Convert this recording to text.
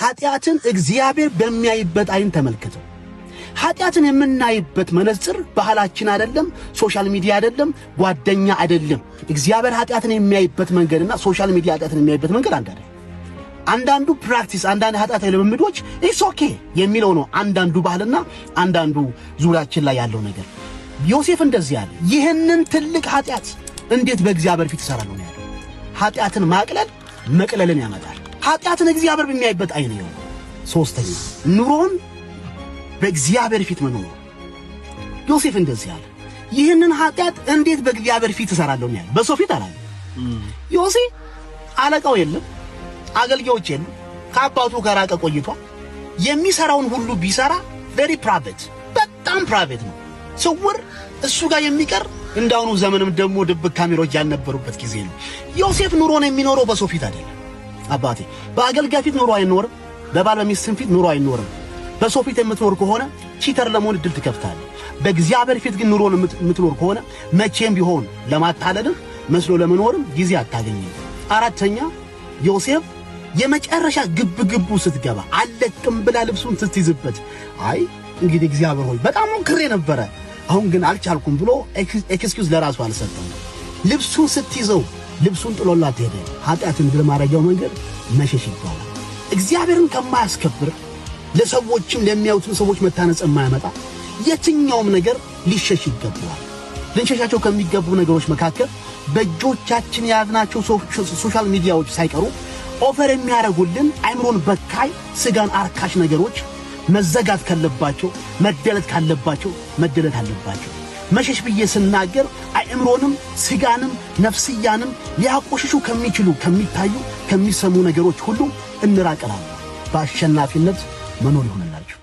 ኃጢአትን እግዚአብሔር በሚያይበት አይን ተመልከተው። ኃጢአትን የምናይበት መነጽር ባህላችን አይደለም፣ social media አይደለም፣ ጓደኛ አይደለም። እግዚአብሔር ኃጢአትን የሚያይበት መንገድና social media ኃጢአትን የሚያይበት መንገድ አንድ አይደለም። አንዳንዱ practice፣ አንዳንድ ኃጢአታዊ ልምምዶች it's okay የሚለው ነው። አንዳንዱ ባህልና አንዳንዱ ዙሪያችን ላይ ያለው ነገር። ዮሴፍ እንደዚህ ያለ፣ ይህንን ትልቅ ኃጢአት እንዴት በእግዚአብሔር ፊት እሰራለሁ ነው ያለው። ኃጢአትን ማቅለል መቅለልን ያመጣል። ኃጢአትን እግዚአብሔር በሚያይበት አይን ነው። ሶስተኛ፣ ኑሮን በእግዚአብሔር ፊት መኖር። ዮሴፍ እንደዚህ አለ፣ ይህንን ኃጢአት እንዴት በእግዚአብሔር ፊት እሰራለሁ ነው ያለው። በሰው ፊት አላለም። ዮሴፍ አለቃው የለም፣ አገልጋዮች የሉም፣ ከአባቱ ከራቀ ቆይቷል። የሚሰራውን ሁሉ ቢሰራ very private፣ በጣም private ነው፣ ስውር፣ እሱ ጋር የሚቀር፣ እንዳሁኑ ዘመንም ደግሞ ድብቅ ካሜሮች ያልነበሩበት ጊዜ ነው። ዮሴፍ ኑሮን የሚኖረው በሰው ፊት አይደለም። አባቴ፣ በአገልጋይ ፊት ኑሮ አይኖርም። በባል በሚስትም ፊት ኑሮ አይኖርም። በሰው ፊት የምትኖር ከሆነ cheater ለመሆን እድል ትከፍታለህ። በእግዚአብሔር ፊት ግን ኑሮን የምትኖር ከሆነ መቼም ቢሆን ለማታለልህ መስሎ ለመኖርም ጊዜ አታገኝም። አራተኛ፣ ዮሴፍ የመጨረሻ ግብ ግቡ ስትገባ፣ አለቅም ብላ ልብሱን ስትይዝበት፣ አይ እንግዲህ እግዚአብሔር ሆይ፣ በጣም ሞክሬ ነበረ፣ አሁን ግን አልቻልኩም ብሎ excuse ለራሱ አልሰጠም። ልብሱን ስትይዘው ልብሱን ጥሎላት ሄደ። ኃጢአትን ድል ማድረጊያው መንገድ መሸሽ ይባላል። እግዚአብሔርን ከማያስከብር፣ ለሰዎችም ለሚያዩትም ሰዎች መታነጽ የማያመጣ የትኛውም ነገር ሊሸሽ ይገባዋል። ልንሸሻቸው ከሚገቡ ነገሮች መካከል በእጆቻችን የያዝናቸው social media ዎች ሳይቀሩ offer የሚያደርጉልን አይምሮን በካይ፣ ስጋን አርካሽ ነገሮች መዘጋት ካለባቸው፣ መደለት ካለባቸው መደለት አለባቸው። መሸሽ ብዬ ስናገር አእምሮንም ስጋንም ነፍስያንም ሊያቆሽሹ ከሚችሉ፣ ከሚታዩ፣ ከሚሰሙ ነገሮች ሁሉ እንራቅ እላለሁ። በአሸናፊነት መኖር ይሆንላችሁ።